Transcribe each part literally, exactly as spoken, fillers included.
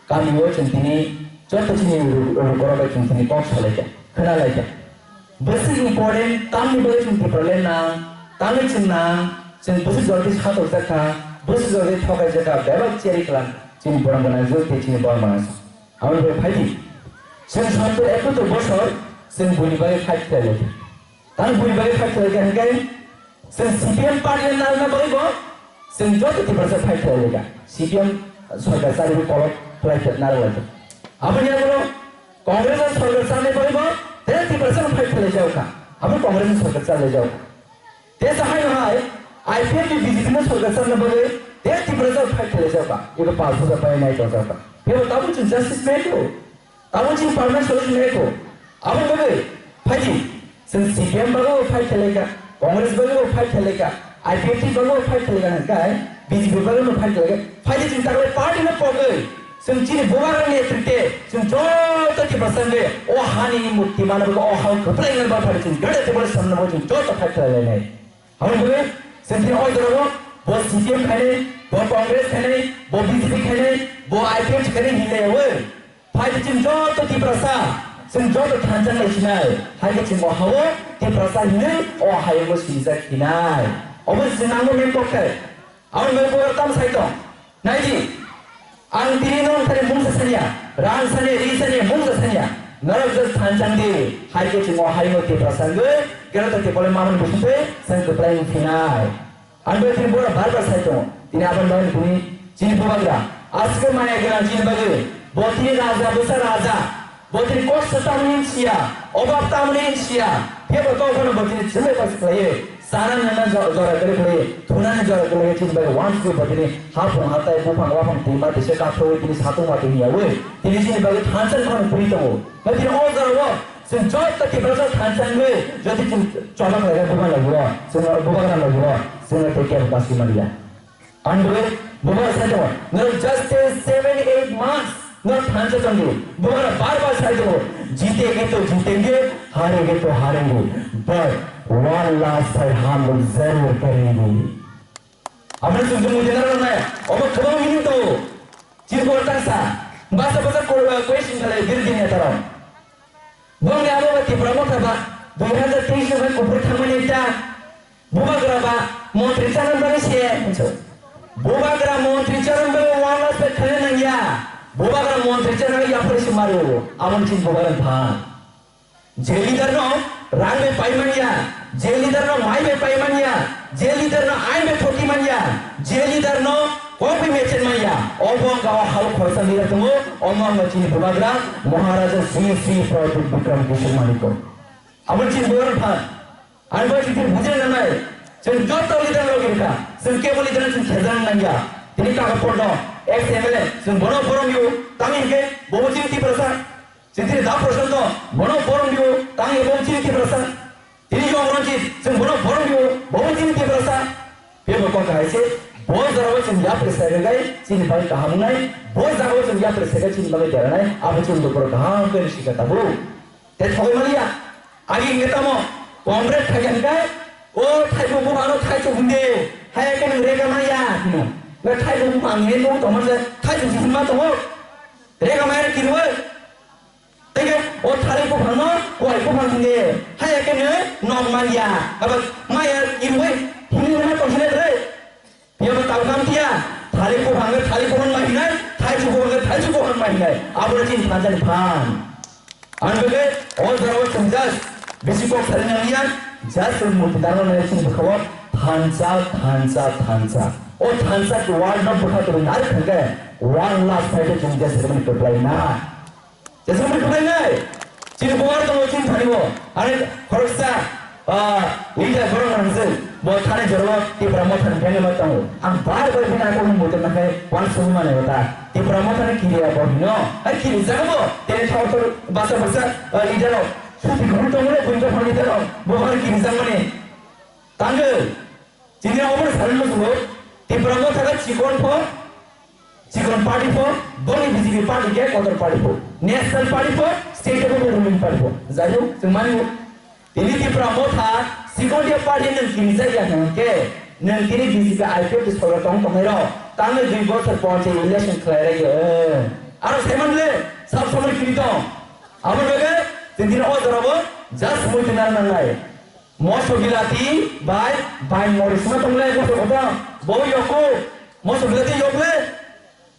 Kami o chwng tini joto chini ru-, ru-, borok bai chwng tini kok salaikha, khwnalaikha. Bwswk important tamni bagwi chwng Tipraland nang, tamni chwng nang, chwng bwswk jordi satok jakha, bwswk jordi thokai jakha, bebak cheri khwlang, chini borok gwnang jwk tei chini borok gwnang. Aboni bagwi phaidi. Chwng sottor ekottor bosor chwng buini bagwi fight khlai lai. Tamo buini bagwi fight khlai lai hwnkhe chwng C P M party narwkna bagwi bo chwng joto Tiprasa fight khlai lai. C P M sorkar chari kolok khlai narwk lai. Aboni yagulo Congress sorkar chari bagwi bo tei Tiprasa fight khlai lai jao kha. Abo Congress sorkar chari lai jao kha. Tesa hai no hai, I P F ni B J P no sorkar sanna bagwi, tei Tiprasa fight khlai jaka, ego pass hoja pai nai tong jaka. Pero tamo chwng justice nai ko, tamo chwng permanent solution nai ko. Abo bagwi, phaidi, chwng C P M bagwi fight khlai ka, Congress bagwi fight khlai ka, I P F T bagwi fight khlai ka, hwnkhe B J P bagwi fight khlai ka, phaidi chwng taklai party no pogwi. Chwng chini bubagra ni netrite, chwng joto Tiprasa ni o hani mukti manna bagwi, o ha kwplai wngna bagwi chwng joto Tiprasa samna bagwi chwng joto fight khlai lai nai. Aboni bagwi chwng chini o jora o bo C P M khainai, bo Congress khainai, bo B J P khainai, bo I P F T khainai hinlai yawi. Phaidi chwng joto Tiprasa, chwng joto thansa nai sinai. Hai khe chwng o ha o Tiprasa hinwi o hayungo sinijak hinai. Obo chwng nango main kok khe. Aboni bagwi bubagra tamo sai tong. Nai di, ang tini norok thani mungsa sanya, rang sanya, ri sanya, mungsa sanya. Norok just thansa di, hai khe chwng o hayungo Tiprasa wngwi, kera to Tiprasa mamani bisingtwi chwng kwplai wng phinai. Ang bai tini bubagra bar bar sai tongo. Tini aboni bagwi tini chini bubagra, aswk maya gwnang chini bagwi. Bo tini raja, bwsa raja. Bo tini kosto tamni hinsiya, obab tamni hinsiya, phiyaba kok phano bo tini chwlai pas khlaiwi, chana nana jo-, jora kwrwi khlaiwi, thunani jora kwrwi chini bai wansukwi bo tini haphung hatai buphang waphang twima tisa kaphrowi tini satung watwi hiyawi tini chini bagwi thansa phano kwrwi tongo. Bo tini o jorao chwng joto Tiprasa thansa wngwi jodi chwng choba khlaikha bubagra logio, chwng bubagra logio, chwng tei kebo kasui manliya. Android, bubagra sai tongo, norok just a seven, eight months, norok thansa tongdi. Bubagra bar bar sai tongo, "Jitenge to jitenge, harenge to harenge, but one last fight hum log zarur karenge." Aboni chwng chwng mujhe narwk nai, obo kwbang meaning tongo. Chini borok tangsa, basa basa ko-, question khalai birodhi neta rok. Bongni abo ba Tipra Motha ba dui hazar teis ni bai kuphur thangmani ta. Bubagra ba montri chana bagwi se hinso. Bubagra montri chana bagwi one last fight khaina nangya. Bubagra montri chana yaphari se mario. Aboni chini bubagra phan. Je leader no rang bai pai manya, je leader no mai bai pai manya, je leader no ain bai thoti manya, je leader no kok bai mechen manya. Obo wngkha o halok khoroksa leader tongo, omo wngkha chini bubagra Maharaja Sri Sri Pradyut Bikram Kishore Manikya. Abo chini bubagra phan. Ani bai chini bujai nanai. Chwng joto leader logi rwkha. Chwng kebo leader no chwng khejang nangya. Tini kaka porno, ex M L A, chwng bono borom yo. Tamo hinkhe bo chini Tiprasa. Chini da Prashanto, bono borom yo. Tamo hinkhe bo chini Tiprasa. Tini Yong Ranjit, chwng bono borom yo. Bo chini Tiprasa. Bebo kok hai se. Bo jora o chwng yapri sai rwgai. Chini bai kaham nai. Bo jora o chwng yapri sai rwgai. Chini bai dera nai. Abo chwng dokoro kaham khe ni sikha tabuk. Tei thogwi maliya. Agi hwnkhe tamo? Comrade thaiga hwnkhe, "O thaibo buphang ano thaichuk hwndi, haya khe nwng rega maya," hino. Hwnkhe thaibo buphang ang hino tongma se thaichuk se hwnma tongo. Rega maya kiriwi. Tei khe o thalik buphangno kuai buphang hwndi, haya khe nwng nok manya. Abo maya kiriwi hwnwi hwnma tongsinai bre. Phiya ba tabukam phiya, thalik buphang khe thalik buphang ma hinai, thaichuk buphang khe thaichuk buphang ma hinai. Abo chini thansa ni phan. Ang bwkhe o jora o chwng just bisi kok sari nang ya, just chwng murti dano nai chini bwkha o thansa, thansa, thansa. O thansa ki word no bwkha twi nai thangkhe one last fight o chwng just chwng reply na. Jeswk mui kwblainai. Chini bubagra tongo chini thani o. Ani khoroksa, ah, leader borok rang se. Bo thani jora o Tipra Motha ni bengwi ma tongo. Ang bar bar bini ako hwn muitu nakhai wan sugwi mani ota. Tipra Motha ni kiriya bo hino. Ai kiri jaga bo. Tei thor thor basa basa, ah, leader o. Suti guru tongo le bunjo phani leader o. Bo har kiri jaga mani. Tangwi. Chini obo salai muchungo, Tipra Motha khe chikon pho, chikon party pho, boni B J P party khe kotor party pho, national party pho, state o ruling party pho. Jai hok, chwng mani o. Tini Tipra Motha chikon dia party nwng kini jai ya hwnkhe, nwng tini B J P I P F T sorkar tong tongnai rok, tangwi dui bosor ponchayat election khlai rai ya. Aro saiman le sab samani kiri tong. Abo loge tini o jora bo just mui tini nangnai. Moso bilati bai bai moris ma tongnai moso kota bo yoko moso bilati yokle.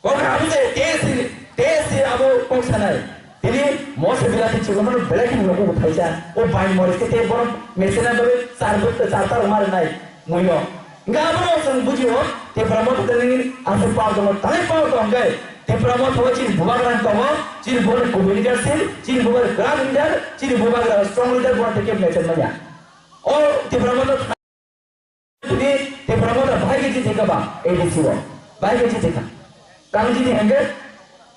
Kok abo je tesi tesi abo kok sanai. Tini moso bilati chikon mano belai kini yoko thaisa. O bai moris ke te bono mesena babe char charta roma nai. Muino. Hingke abono chwng bujio, Tipra Motha tei nini aswk power tongo, tangwi power tong hwnkhe Tipra Motha o chini bubagra tongo, chini bubagra kubui leadership, chini bubagra kwrak leader, chini bubagra strong leader, bono tei kebo naichar manya. O Tipra Motha tini Tipra Motha bahai khe jithi kha ba A D C o, bahai khe jithi kha. Tang jithi hwnkhe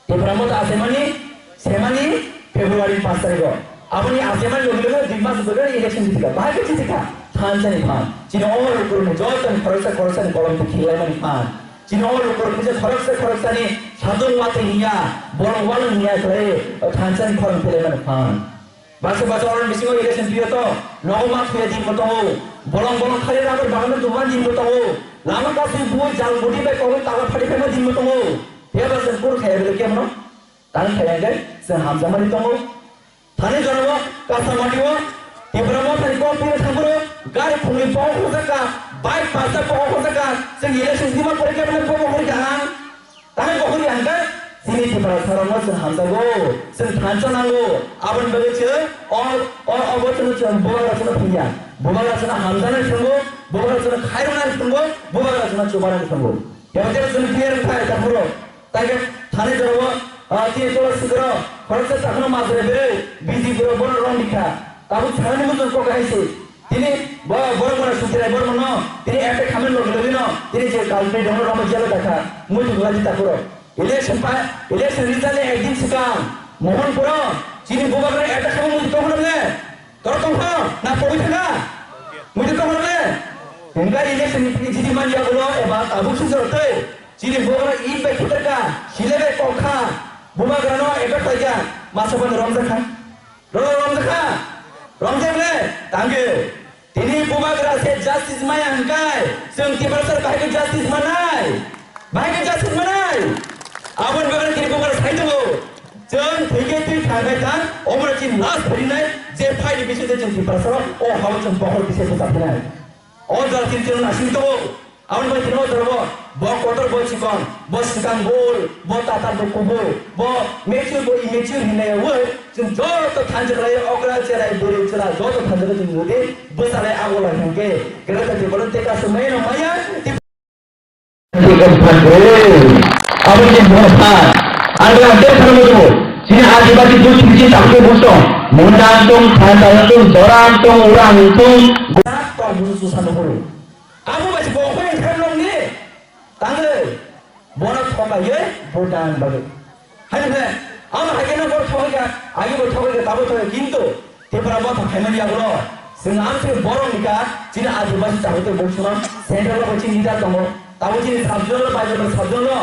Tipra Motha achaimani, semani February paanch tarikh o. Aboni achaimani logi logi dui mas logi election jitika. Bahai khe jitika. Thansa ni phan. Chini o lukurokni jotoni khoroksa khoroksani kolom twi khilaimani phan. Chini o lukurokni je khoroksa khoroksani sadung watwi hinya, bolong walong hinya khlai thansa ni khorang khilaimani phan. Basa basa oroni bisingo election piyo to, nogo ma thuya din bo tongo. Bolong bolong khali rubber bagan duban din bo tongo. Lama kasui bui jal budi bai kogwi taga phadi phaima din bo tongo. Phiya ba chwng kunu khaya bele kemno? Tang khaya hwnkhe chwng hamjakmani tongo. Thani jorao Kasamati o Tipra Mothani kok pina thangphuru gari phungni bohok hojakha, bike pasta bohok hojakha, chwng election sima pore khe bohok hojakha ang. Tang bohok ya hwnkhe chini Tipra sarokno chwng hamjago, chwng thansa nango. Aboni bagwi chwng o, o, obo chwngno chwng bubagra chwngno phiya. Bubagra chwngno hamjaknai thwngbo, bubagra chwngno khairoknai thwngbo, bubagra chwngno chubanai thwngbo. Yabo chwngno clear khai ta phuru. Taikhe thani jorao, ah, tini tola sikoro, khoroksa takhno majra berwi, B J P rok bono rong dikha. Tabuk sanani mujung kok hai se. Tini bo, borok bono sukirai borok no, tini attack khamani log logino, tini je culprit dongno rong jalo dakha, muitu gulai di takhuro. Election pa, election result ni ekdin sikang, Mohanpuro, chini bubagra attack khamani muitu tongkha ne? Tor tongkha, na pogwi thangkha? Muitu tongkha ne? Hingkha election ni jiti manya ulo eba tabuk sujor tei. Chini bubagra ip bai khitarkha, sile bai kokha, bubagrano attack khlaikha, masa bono romjakha. Ro romjakha, romjakle, tangke. Tini bubagra se justice maya hwnkhe, chwng Tiprasa bahai khe justice manai, bahai khe justice manai. Aboni bagwi tini bubagra sai tongo, chwng thwikhe thwi thangbai thang, omo chini last pharinai, je phaini bisingtwi chwng Tiprasa o hao chwng bokhol bisai bwchaphinai. O jora chini chwng nasing tongo. Aboni bai tini o jora bo, bo kotor bo chikon, bo swkang bo ul, bo tatar bo kubur, bo mature bo immature hinwi ui, chwng joto thansa khlai okra cherai bwrwi chwla joto thansa khe chwng nudi bwsalai agola hwnkhe, kwrak khe tei bolong tei kasu mai no maya, tei abo chini bo phan. Ang ang tei phano mo chini Adibasi dui three chini takhe buso, mundang tong, thansa tong, dorang tong, urang tong. Sak tong busu susano horo. Abo bai se bo khorang khan nong ni. Tangwi bono thok bai ye bo dan bagwi. Hai ne, amo hai ke no bo thok ga, agi bo thok ga, tabo thok ga, kintu Tipra bo thok khaimani yagulo. Sing am se borok ni ka, chini Adibasi tabo to bo suno, central lo chini leader tongo. Tabo chini sub zone lo, bai sub zone lo,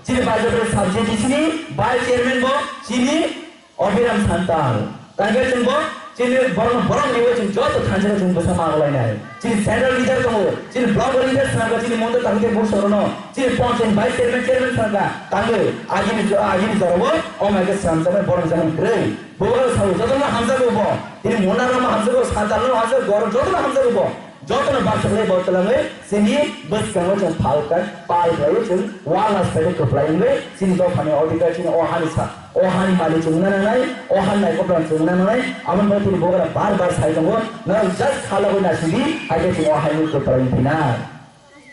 chini bai sub zone chini vice chairman bo, chini Abhiram Santal. Tangke chwng bo chini borok borok ni chwng joto thansa chwng bwsa ma lainai. Chini central leader tongo, chini block leader sangka, chini monto tangke bo sorono, chini panchayat vice chairman chairman sangka, tangke agini jo-, agini jorobo, o mai ke sangka borok jaman krei. Bo sao joto na hamsa bo bo. Chini mona rama hamsa bo, Santal no hamsa bo, joto na hamsa bo. Jotono baksa khlai bo twlangwi chini bwskango chwng phalkha, pal khlaiwi chwng wala side kwplai wngwi chini dophani odhikar chini o hani sa, o hani malik chwng wngna nangnai, o hani naikokran chwng wngna nangnai, aboni bagwi chini bubagra bar bar sai tongo, norok just khalogwi nasidi, haikhe chwng o haino kwplai wngphinai.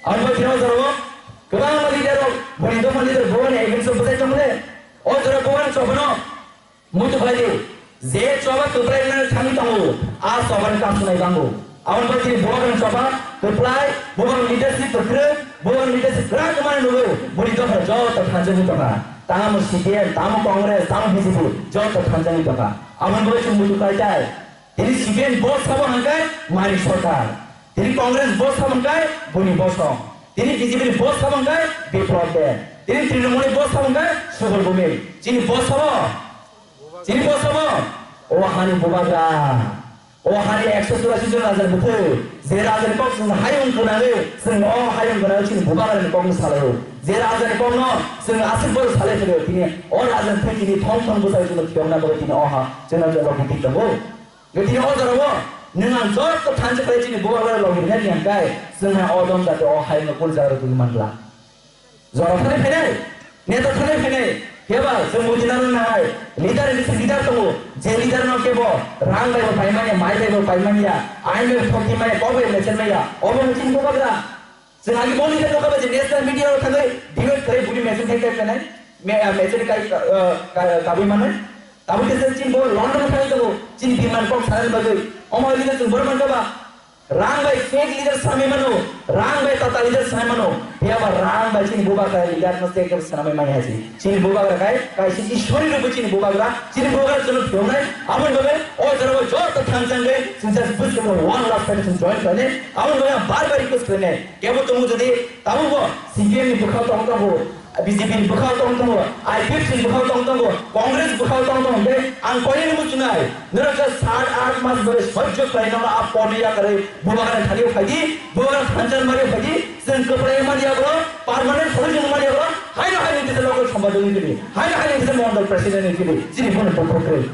Aboni bagwi chini o jorao kwbangma leader rok, boni dophani leader bubani against o bwsai tongmani, o jorao bubani chobano Muitu khlai di, je choba kwplai wngna thangwi tongo, a chobani kasunai bango. Aboni bagwi chini bubagrani choba kwplai, bubagrani leadership kwkrwi, bubagrani leadership kwrak wngmani nugwi, boni dopha joto thanjagwi tongkha. Tamo C P M, tamo Congress, tamo B J P, joto thanjagwi tongkha. Aboni bagwi chwng muitu khlai tai. Tini C P M boss sabo hwnkhai Manik Sarkar. Tini Congress boss sabo hwnkhai boni bosong. Tini B J P ni boss sabo hwnkhai Biplab Deb. Tini Trinamool ni boss sabo hwnkhai Subal Bhowmik. Chini boss sabo Chini bo sabo, o hani bubagra, O hani ekso churasi jon raja ni bwthai, je raja ni kok chwng hayung gwnangwi, chwng o hayung gwnangwi chini bubagra ni kok no salai o. Je raja ni kok no chwng aswk bohrok salai phai o, tini o raja ni thwi tini thong thong bwsai chwng no thiyokna bagwi tini o ha chwng no logi tik tongo. Tini o jora o nwng ang joto thansa khlai chini bubagra logi rwnai ni hwnkhe chwng ha o dom jati o hayung no kul jagra twi man glak. Jora thani phainai, neta thani phainai, keba chwng buji nang nai, leader ni leader tongo, je leader no kebo rang bai bo paimanya, mai bai bo paimanya, ain bai thokti maya, kok bai mechenmaya, obo chini bubagra. Chwng agi bo leader no kaba je national media rok thangwi debate khlai budi mechenkhai kai phainai, me, mechenkhai kai, eh, ka-, kabui manai. Tabuk khe chini bo London thangwi tongo, chini biman kok sanani bagwi. Omo leader chwng borok man kaba. Rang bai fake leader sanai mano, rang bai tata leader sanai mano, phiya ba rang bai chini bubagra leader no fake leader sanai mani hai si. Chini bubagra kai, kai si Ishwari rup chini bubagra, chini bubagra chwng thiyoknai, aboni bagwi o jora o joto thangjangwi chwng just bwskango one last petition join khlainai, aboni bagwi ang bar bar request khlainai, kebo tongo jodi tabukbo C P M ni bwkhao tong tongo, B J P ni bwkhao tong tongo, I P F T ni bwkhao tong tongo, Congress bwkhao tong tongo, hwnkhe ang koinwi muchungnai, norok khe sat aath mas bwrwi sojjo khlai nono a porni yakarwi bubagra thani phaidi, bubagra thansa mari phaidi, chwng kwplai mani yago, permanent solution mani yago, haino haino kisa local sombadok ni kiri, haino haino kisa mondol president ni kiri, chini bono tongthok khe.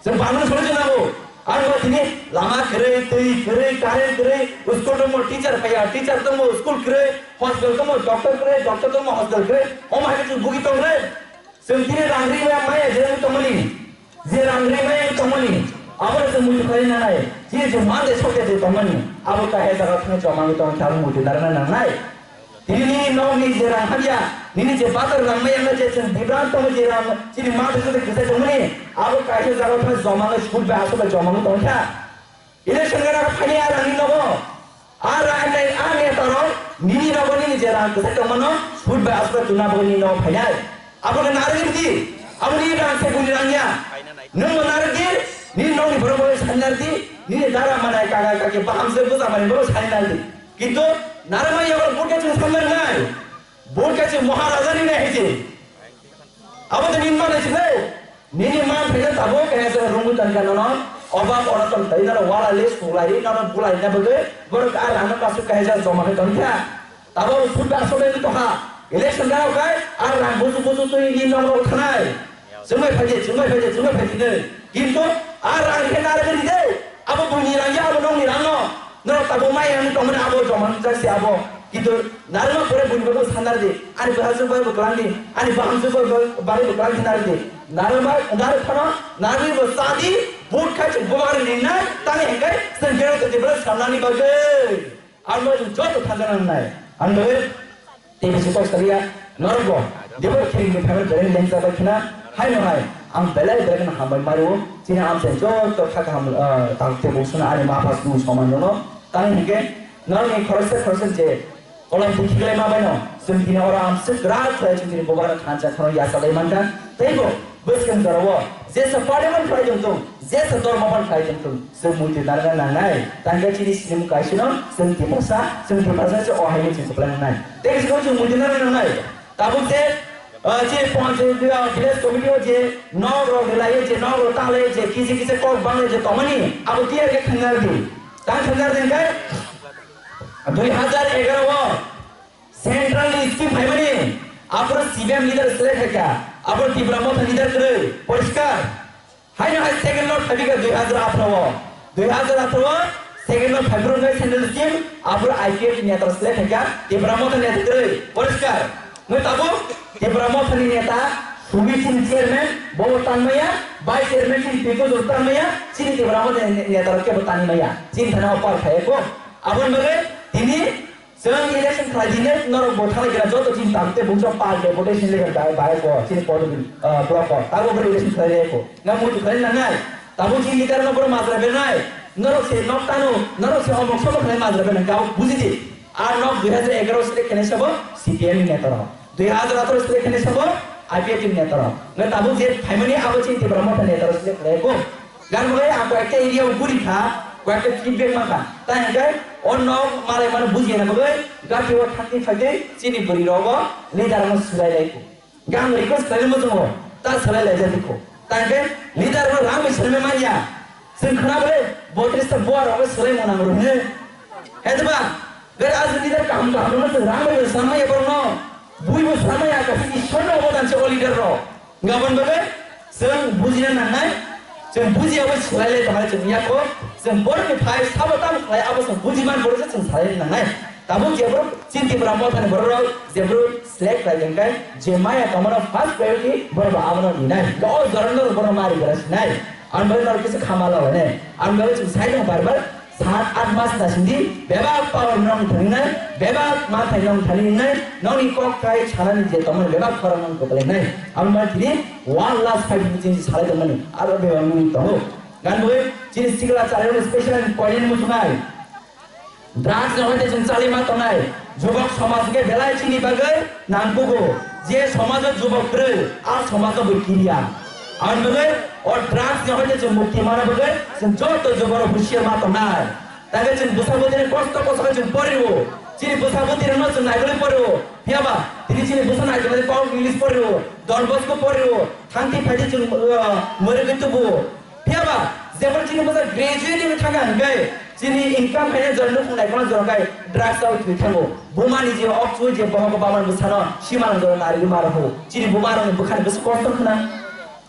Chwng bangno solution nango. Ang ba tini lama kwrwi, twi kwrwi, current kwrwi, school tongmo teacher phaiya, teacher tongmo school kwrwi, hospital tongmo doctor kwrwi, doctor tongmo hospital kwrwi. Omo hai khe chwng bugi tong re. Chwng tini rang ri maya maya je tongmani. Je rang ri maya tongmani. Abo chwng muitu khlai nanai. Je je man de sok de tongmani. Abo kahai jaga thang joma wngwi tong khe abo muitu narwkna nangnai. Tini nini nokni je rang hamya, nini je bazar rang maya wngkha je chwng bibrang tongo je rang chini ma thai kwsai tongmani, abo kaisa jaga thang joma wngwi sut bai aswk bai joma wngwi tongkha. Election gana phaini a rangni nogo, a rang nai a neta rok nini nogo nini je rang kwsai tongmano sut bai aswk bai tuna bagwi nini nogo phainai. Abo khe narwgwi di, abo nini rang se buini rang ya. Nwng bo narwgdi, nini nokni borok bo sai narwgdi, nini dara manai kaka kaki baham se bwsa manai bo sai narwgdi. Kintu narwgma yago bukhe chwng samnai nai. Bukhe chwng Maharaja ni nai hai se. Abo to nini manai se nai. Nini man phaikhe tabuk khe se rungu tangka nono. Obak ono tong tai nono wala le sulai nono bulai na bwgwi. Borok a rang no kasu kaisa joma khe tongkha. Tabuk sut ba aswk bai tongkha. Election da kai a rang busu busu twi ni nong rok thanai. Chwngbai phaidi, chwngbai phaidi, chwngbai phaidi de. Kintu a rang khe narwgwi ride. Abo buini rang ya, abo nokni rang no. Norok tabuk mai rang tongmani abo joma jak se abo. Kintu narwgma pore buini bagwi sanar di. Ani bwsajwk bai bo kwlangdi. Ani bahamjwk bai bo, bai bo kwlangdi narwgdi. Narwgma, narwg phano narwgwi bo chadi. Vote khai se bubagra ringnai. Tani hwnkhe chwng gero twi bwlai samnani bagwi. Ang no joto thajana nai. Ang no tei bisi kok saria norok bo. Debo kiri ni phaimani belai lengsa bai khna. Hai no hai. Ang belai belai khna hambai maru. Chini amchai joto kha kaham, ah, tang tebo suna ani ma pha sunu soman no. Tang hingke norok ni khoroksa khoroksa je kolom tikhi lai ma bai no. Chwng tini oro amswk gra khlai chwng tini bubagra thansa khno yasa lai mankha. Tei bo Bwskang jorao jesa party man khlai tong tong, jesa dormo man khlai tong tong, chwng muitu narwkna nangnai. Tangkhe chini sinimu kaisino, chwng Tiprasa, chwng Tiprasa se o haino chwng kwplai nangnai. Tei chwng chwng muitu narwkna nangnai. Tabuk je, ah, je panchayat, ah, village committee o je nok rok rwlai, je nok rok ta lai, je kisi kisi kok bang lai je tongmani, abo clear khe thangna rwdi. Tang thangna rwdi hwnkhe dui hazar egaro o Central ni scheme phaimani, aphuru C P M leader select khaikha, aphuru Tipra Motha leader kwrwi, poriskar. Haino hai second lot phaibikha dui hazar atharo o. Dui hazar atharo o second lot phaiphuru wngkha central scheme, aphuru I P F T neta select khaikha, Tipra Motha neta kwrwi, poriskar. Nwi tabuk Tipra Motha ni neta Subi chini chairman, bo tanmaya, vice chairman chini Piko Jor tanmaya, chini Tipra Motha ni neta rok kebo tanmaya. Chini thani o par phaiya ko. Aboni bagwi tini Chwng election khlai di ne, norok bo thalai kira joto chini tabuk tei bungso pal deputation leader bai, bai ko, chini pod, ah, block ko, tabuk bo election khlai rw ko. Nga muitu khlai nangnai. Tabuk chini leader no boro majra bernai. Norok se nok tanu, norok se omok somok khlai majra bernai. Gao buji di. Ar nok dui hazar egaro select khenai sabo C P M ni neta rok. Dui hazar atharo select khenai sabo I P F T ni neta rok. Nga tabuk je phaimani abo chini Tipra Motha neta rok select khlai ko. Gan bagwi ang koi ekta area o guri kha, koi ekta feedback man kha. Tai hwnkhe o nok malai mano buji na bagwi gati o thangwi phaidi chini bwrwi rogo leader no swlai lai kho. Gan request khlai mo tongo, ta swlai lai jani kho. Tai hwnkhe leader no rang bai swlai manya. Chwng khna bole botris ta buar rok swlai mo nang rwhne. Hetba, ber as leader kaham kaham no chwng rang bai swlai ya borno. Bui bo swlai ya kasi Ishwar no obo dan se o leader ro. Gabon bole chwng bujina nangnai. Chwng buji abo swlai le tongmani chwng ya ko. Chwng borok ni phai sabo tam khlai abo chwng buji man borok chwng swlai nangnai. Tabuk je borok chinti bora motha ni borok rok je borok select khlai jeng kai je maya tongmano first priority borok abono ninai. Ga o jorano borok mari bora sinai. Ang bai norok kisa khamala hone. Ang bai chwng sai dong bar bar. Sat at mas na sindi bebak power nong thaningnai, bebak mathai nong thaningnai, nongni kok kai sanani je tongmani bebak khorang nong kwplainai. Ang bai tini one last five minutes salai tongmani. Aro bebak nong tongo. Gan boi chini sikla chari special koin musunai. Drugs no hoite chwng chali ma tongnai. Jubok somaj hwnkhe belai chini bagwi nangkugo. Je somajo jubok kwrwi, a somajo bo kiriya. Aboni bagwi o drugs ni hoite chwng mukti mana bagwi chwng joto juborok husiar ma tongnai. Tangkhe chwng bwsa bwtwini kosto kosto khe chwng porio. Chini bwsa bwtwirokno chwng naigwlwi porio. Phiyaba tini chini bwsa naigwlwi kok English porio. Don Bosco porio. Thangti phaidi chwng, uh, mwrwgwi tubuo. Phiyaba, jebon chini bwsa graduate wngwi thangkha hwnkhe, chini income khaina jora nukhung naikolna jora khe drugs o thwi thango. Bumani je ok chui je bohogo bamani bwsano simanang jora narigwi ma rokho. Chini buma rokni bwkhani bwswk kosto khna.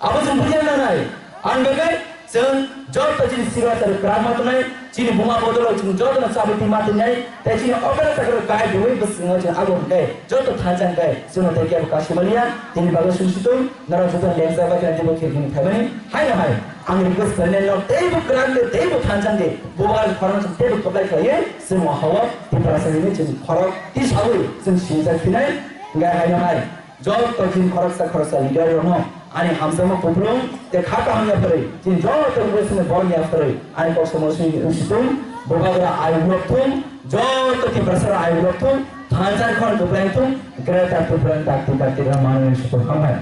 Abo chwng bujiya nangnai. Ang bagwi chwng joto chini signature kwrak ma tongnai, chini buma bodolo chwng jotono chabwi twi ma tongnai, tei chini opera chakra gai dui bwswngo chwng abo hwnkhe joto thansa hwnkhe chwngno tei kebo kasu maliya, tini bagwi sung situng, norok joto lengsa bai khna teibo khirkini phaimani. Haino hai, ang request khlainai no teibo kwrak de, teibo thansa de, bubagra khorang chwng teibo kwplai khlaiwi chwng o hao Tiprasa hwnwi chwng khorok tisawi chwng sinijak phinai. Hwnkhe haino hai, joto chini khoroksa khoroksa leader rokno ani hamjakma kupulung tei kha kaham yapharwi chini joto Tiprasani borokni yapharwi ani kok somo sini wngsitung, bubagra ayuk rok thung, joto Tiprasa rok ayuk rok thung, thansa khorang kwplai thung, greater Tipraland dakti dakti rok manwi wngsitung. Hambai.